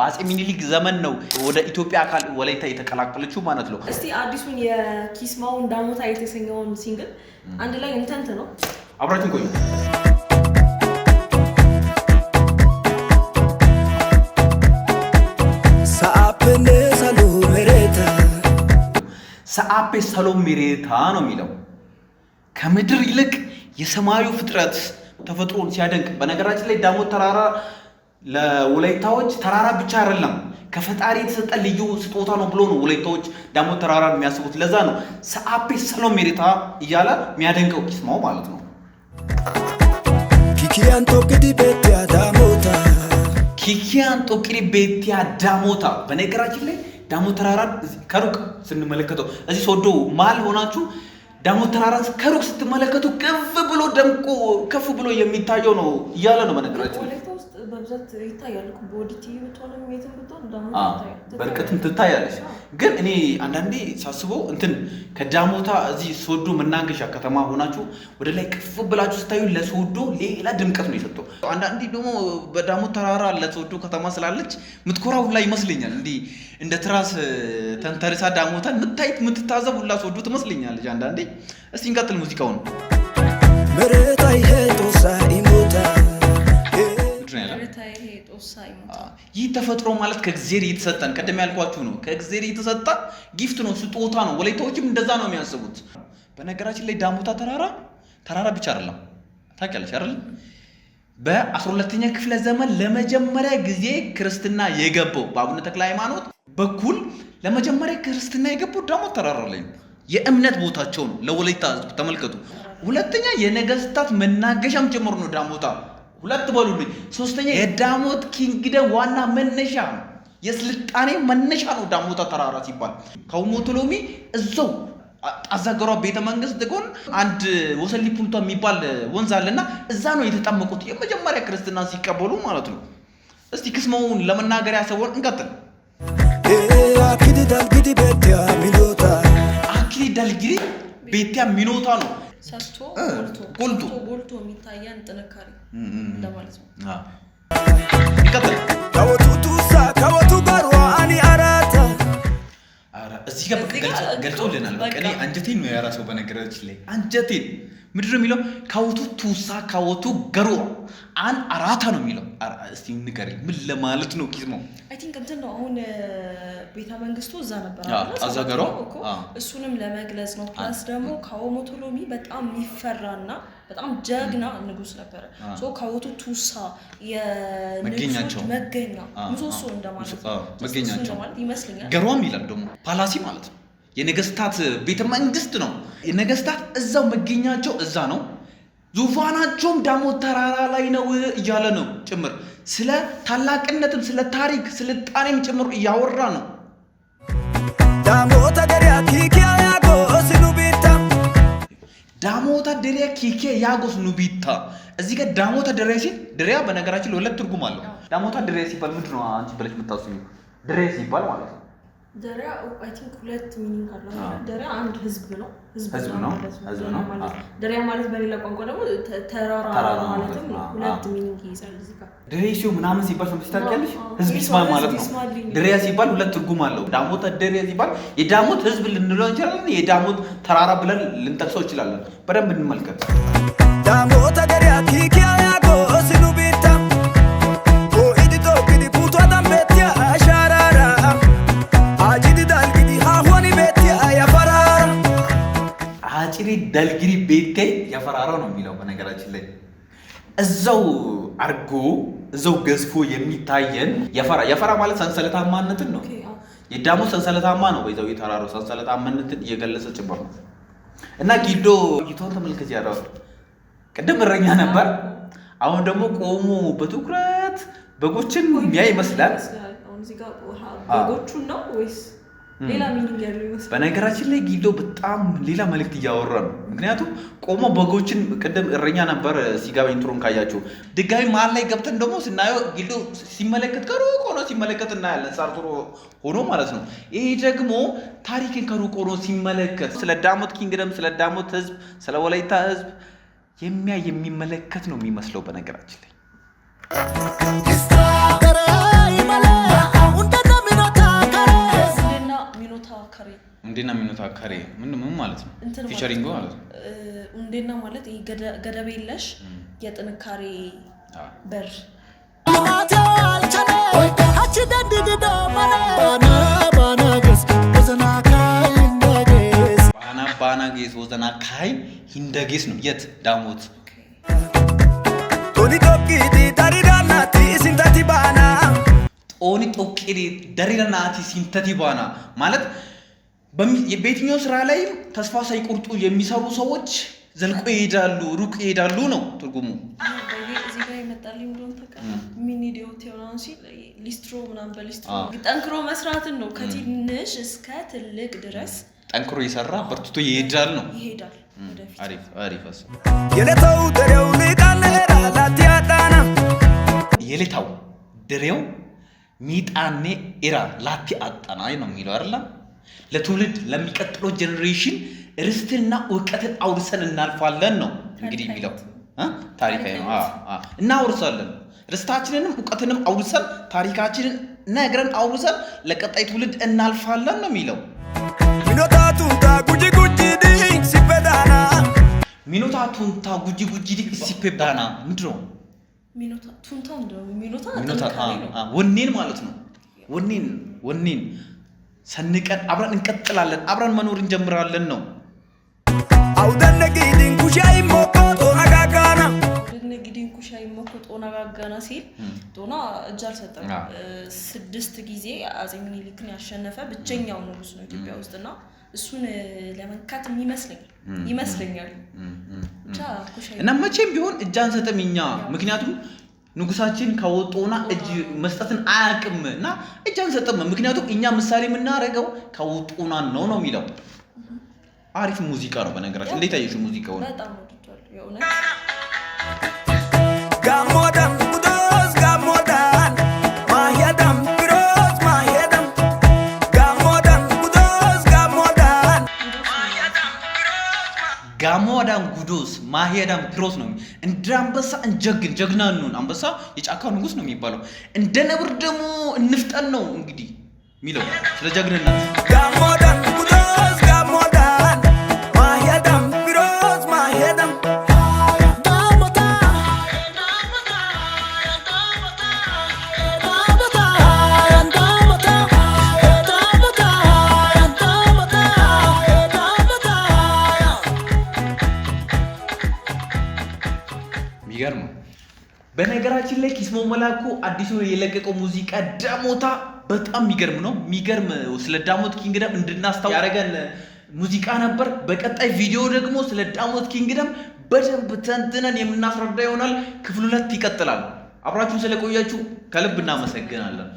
በአፄ ሚኒሊክ ዘመን ነው ወደ ኢትዮጵያ አካል ወላይታ የተቀላቀለችው ማለት ነው። እስቲ አዲሱን የኪስማውን ዳሞታ የተሰኘውን single አንድ ላይ እንተንት ነው። አብራችን ቆዩ። Sa'aappenne salo mereta. Sa'aappe salo mereta ነው የሚለው። ከምድር ይልቅ የሰማዩ ፍጥረት ተፈጥሮን ሲያደንቅ። በነገራችን ላይ ዳሞት ተራራ ለወላይታዎች ተራራ ብቻ አይደለም፣ ከፈጣሪ የተሰጠ ልዩ ስጦታ ነው ብሎ ነው ወላይታዎች ዳሞት ተራራን የሚያስቡት። ለዛ ነው sa'aappe salo mereta እያለ የሚያደንቀው ኪስማው ማለት ነው። Kiikiyan xoqqidi beettiya Daamota. Kiikiyan xoqqidi beettiya Daamota። በነገራችን ላይ ዳሞት ተራራን ከሩቅ ስንመለከተው እዚህ ሶዶ መሀል ሆናችሁ ዳሞት ተራራን ከሩቅ ስትመለከቱ ከፍ ብሎ ደምቆ ከፍ ብሎ የሚታየው ነው እያለ ነው። በነገራችን ላይ ወላይታ ውስጥ በብዛት ይታያል እኮ፣ በወዲቲ ብትሆንም የትም ብትሆን ዳሞት ይታያል። በርቀትም ትታያለች። ግን እኔ አንዳንዴ ሳስበው እንትን ከዳሞታ እዚህ ሶዶ መናገሻ ከተማ ሆናችሁ ወደ ላይ ከፍ ብላችሁ ስታዩ ለሶዶ ሌላ ድምቀት ነው የሰጠው። አንዳንዴ ደግሞ በዳሞት ተራራ ለሶዶ ከተማ ስላለች ምትኮራ ሁላ ይመስለኛል። እንዲህ እንደ ትራስ ተንተርሳ ዳሞታን ምታይት ምትታዘብ ሁላ ሶዶ ትመስለኛለች አንዳንዴ። እስቲ እንቀጥል ሙዚቃውን። Meretay he Xoossaa imota. ምንድን ነው ያለው? መሬታ ይሄ ጦሳ ይሞታ። ይህ ተፈጥሮ ማለት ከእግዜር የተሰጠን፣ ቅድም ያልኳችሁ ነው። ከእግዜር የተሰጠ gift ነው፣ ስጦታ ነው። ወላይታዎችም እንደዛ ነው የሚያስቡት። በነገራችን ላይ ዳሞታ ተራራ ተራራ ብቻ አይደለም፣ ታውቂያለሽ አይደል? በ12ኛ ክፍለ ዘመን ለመጀመሪያ ጊዜ ክርስትና የገባው በአቡነ ተክለ ሃይማኖት በኩል ለመጀመሪያ ክርስትና የገባው ዳሞት ተራራ ላይ ነው። የእምነት ቦታቸው ነው ለወላይታ ሕዝብ፣ ተመልከቱ። ሁለተኛ የነገስታት መናገሻም ጭምር ነው ዳሞታ። ሁለት በሉልኝ። ሶስተኛ የዳሞት kingdom ዋና መነሻ ነው፣ የስልጣኔ መነሻ ነው ዳሞታ ተራራ ሲባል። ካዎ ሞቶሎሚ እዛው ጣዛገሯ ቤተ መንግስት ጎን አንድ ወሰሊ ፑልቷ የሚባል ወንዝ አለና እዛ ነው የተጠመቁት የመጀመሪያ ክርስትና ሲቀበሉ ማለት ነው። እስቲ ክስመውን ለመናገር ያሰበውን እንቀጥል። Aakkidi dalggidi beettiya minota. Aakkidi dalggidi beettiya minota ነው። ሰፍቶ ጎልቶ። ጎልቶ ጎልቶ የሚታየን ጥንካሬ እንደማለት ነው። እንቀጥል። Kawotu tuussaa kawotu garuwa ani araata. ኧረ እዚህ ጋር በቃ እዚህ ጋር ገልጾልናል። በቃ እኔ በቃ። አንጀቴን ነው ያራሰው። በነገራችን ላይ አንጀቴን ምንድን ነው የሚለው? Kawotu tuussaa kawotu garuwa an araata ነው የሚለው። ኧረ እስቲ ንገረኝ፣ ምን ለማለት ነው ኪዝሞ? I think እንትን ነው፣ አሁን ቤተ መንግስቱ እዛ ነበር አይደለ? አዛገሯ። እኮ እሱንም ለመግለጽ ነው። Plus ደግሞ ካዎ ሞቶሎሚ በጣም የሚፈራና በጣም ጀግና ንጉስ ነበረ። So kawotu tuussaa የንጉሶች መገኛቸው። መገኛ ምሰሶ እንደማለት ነው። መገኛቸው። እሱ እንደማለት ይመስለኛል። Garuwa ም ይላል ደግሞ palace ማለት ነው። የነገስታት ቤተ መንግስት ነው። የነገስታት እዛው መገኛቸው እዛ ነው። ዙፋናቸውም ዳሞት ተራራ ላይ ነው እያለ ነው ጭምር። ስለ ታላቅነትም ስለ ታሪክ ስልጣኔም ጭምር እያወራ ነው። Daamota deriya kiikiya yaagoos nu biitta. Daamota deriya kiikiya yaagoos nu biitta። እዚህ ጋር ዳሞታ deriya ሲል deriya በነገራችን ለሁለት ትርጉም አለው። ዳሞታ deriya ሲባል ምንድን ነው አንቺ ብለሽ የምታስቢው? Deriya ሲባል ማለት ነው Deriya I think ሁለት meaning አለው። Deriya አንድ ህዝብ ነው፣ ህዝብ ነው፣ ማለት ነው። ህዝብ Deriya ነው። ማለት deriya ማለት በሌላ ቋንቋ ደግሞ ተራራ ተራራ ማለትም ማለት ነው። ነው። ሁለት meaning ይይዛል እዚህ ጋር። ድሬሲዮ ምናምን ሲባል ሰምተሽ ታውቂያለሽ? አዎ። ህዝብ ይስማ ማለት ነው። ይስማልኝ። Deriya ሲባል ሁለት ትርጉም አለው። ዳሞታ deriya ሲባል የዳሞት ህዝብ ልንለው እንችላለን፣ የዳሞት ተራራ ብለን ልንጠቅሰው እንችላለን። በደንብ እንመልከት። Daamota deriya kiikiya yaagoos nu biitta. Poo'idi xoqqidi puutuwadan beettiya ashaaraara. Aacidi dalggidi haahuwan beettiya yafaraara. Aacidi dalggidi beettiya yafaraara ነው የሚለው። በነገራችን ላይ እዛው አርጎ እዛው ገዝፎ የሚታየን የፈራ፣ የፈራ ማለት ሰንሰለታማነትን ነው። Okay፣ አዎ። የዳሞት ሰንሰለታማ ነው። በዛው የተራራው ሰንሰለታማነትን እየገለጸ ጭምር ነው። እና ጊልዶ ጊቶን ተመልከት፣ ያለው ቅድም እረኛ ነበር። አሁን ደግሞ ቆሞ በትኩረት በጎችን የሚያይ ይመስላል። አሁን እዚህ ጋር በጎቹን ነው ወይስ ሌላ meaning ያለው ይመስላል? በነገራችን ላይ ጊልዶ በጣም ሌላ መልእክት እያወራ ነው። ምክንያቱም ቆሞ በጎችን፣ ቅድም እረኛ ነበር ሲገባ intro ን ካያችሁ፣ ድጋሚ መሀል ላይ ገብተን ደግሞ ስናየው ጊልዶ ሲመለከት ከሩቅ ሆኖ ሲመለከት እናያለን። ሳር ስር ሆኖ ማለት ነው። ይሄ ደግሞ ታሪክን ከሩቅ ሆኖ ሲመለከት ስለ ዳሞት kingdom፣ ስለ ዳሞት ህዝብ፣ ስለ ወላይታ ህዝብ የሚያይ የሚመለከት ነው የሚመስለው በነገራችን ላይ። ኡንዴና ሚኖታ ከሬ ምን ምን ማለት ነው? እንትን ማለት featuring ነው። ማለት ነው። ኡንዴና ማለት ይሄ ገደብ የለሽ የጥንካሬ በር። ባና ባና ጌስ ወዘና ካይ ሂንደጌስ ነው። የት? ዳሞት። Toni tokkiiti daridaannaatti isintatti baana. ጦኒ ጦቄ ደሪለናቲ ሲንተቲ ባና ማለት በየትኛው ስራ ላይም ተስፋ ሳይቆርጡ የሚሰሩ ሰዎች ዘልቆ ይሄዳሉ፣ ሩቅ ይሄዳሉ ነው ትርጉሙ። እዚህ ጋር የመጣልኝ እንደሆነ ታውቃለህ? ሚኒ ዲዮቴ ምናምን ሲል ሊስትሮ ምናምን በሊስትሮ ጠንክሮ መስራትን ነው። ከትንሽ እስከ ትልቅ ድረስ ጠንክሮ የሰራ በርትቶ ይሄዳል ነው። ይሄዳል ወደፊት። አሪፍ አሪፍ ሀሳብ። Yeletau derew liiqaanneera laatti adhaana. የሌታው ድሬው ሚጣኔ ኢራ ላቲ አጠና ነው የሚለው አይደለ? ለትውልድ ለሚቀጥለው generation ርስትንና እውቀትን አውርሰን እናልፋለን ነው እንግዲህ የሚለው እ? ታሪካዊ ነው። አዎ፣ አዎ። እናውርሳለን። ርስታችንንም እውቀትንም አውርሰን፣ ታሪካችንን ነግረን አውርሰን ለቀጣይ ትውልድ እናልፋለን ነው የሚለው። Minotaa tuntaa guji gujjiidhi sippe daana. ሚኖታ ቱንታ ጉጂ ጉጂ ሲፔ ባና ምንድን ነው? ሚኖታ ቱንታ ምንድን ነው? ሚኖታ ሚኖታ ጥንካሬ ነው። ወኔን ማለት ነው። ወኔን ወኔን ሰንቀን አብረን እንቀጥላለን፣ አብረን መኖር እንጀምራለን ነው። Awudanne giidin kushiyaa immokko xoona gaaggaana. ንግዲን ኩሻ ይመኮ ጦና ጋጋና ሲል ጦና እጅ አልሰጠም። 6 ጊዜ አፄ ምኒልክን ያሸነፈ ብቸኛው ንጉስ ነው ኢትዮጵያ ውስጥ፣ እና እሱን ለመንካት ይመስለኛል ብቻ ኩሻ እና መቼም ቢሆን እጅ አንሰጥም እኛ፣ ምክንያቱም ንጉሳችን ከወጦና እጅ መስጠትን አያውቅም እና እጅ አንሰጥም። ምክንያቱም እኛ ምሳሌ የምናደርገው ከወጦና ነው ነው የሚለው። አሪፍ ሙዚቃ ነው በነገራችን። እንዴት አየሽው ሙዚቃውን? በጣም ወድጃለሁ የእውነት። Gaammoodhaan gudoos gaammoodhaan maayyaadhaan biroos maayyaadhaan gaammoodhaan gudoos gaammoodhaan. ጋሞዳን ጉዶስ ማሄዳን ፒሮስ ነው። እንደ አንበሳ እንጀግን፣ ጀግና እንሁን። አንበሳ የጫካው ንጉስ ነው የሚባለው። እንደ ነብር ደግሞ እንፍጠን ነው እንግዲህ የሚለው ስለ ጀግንነት። Gaammoodhaan gudoos gaammoodhaan maayyaadhaan biroos maayyaadhaan. የሚገርም ነው። በነገራችን ላይ ኪስሞ መላኩ አዲሱ የለቀቀው ሙዚቃ ዳሞታ በጣም የሚገርም ነው። የሚገርም ስለ ዳሞት kingdom እንድናስታውስ ያደረገን ሙዚቃ ነበር። በቀጣይ ቪዲዮ ደግሞ ስለ ዳሞት kingdom በደንብ ተንትነን የምናስረዳ ይሆናል። ክፍል 2 ይቀጥላል። አብራችሁን ስለቆያችሁ ከልብ እናመሰግናለን።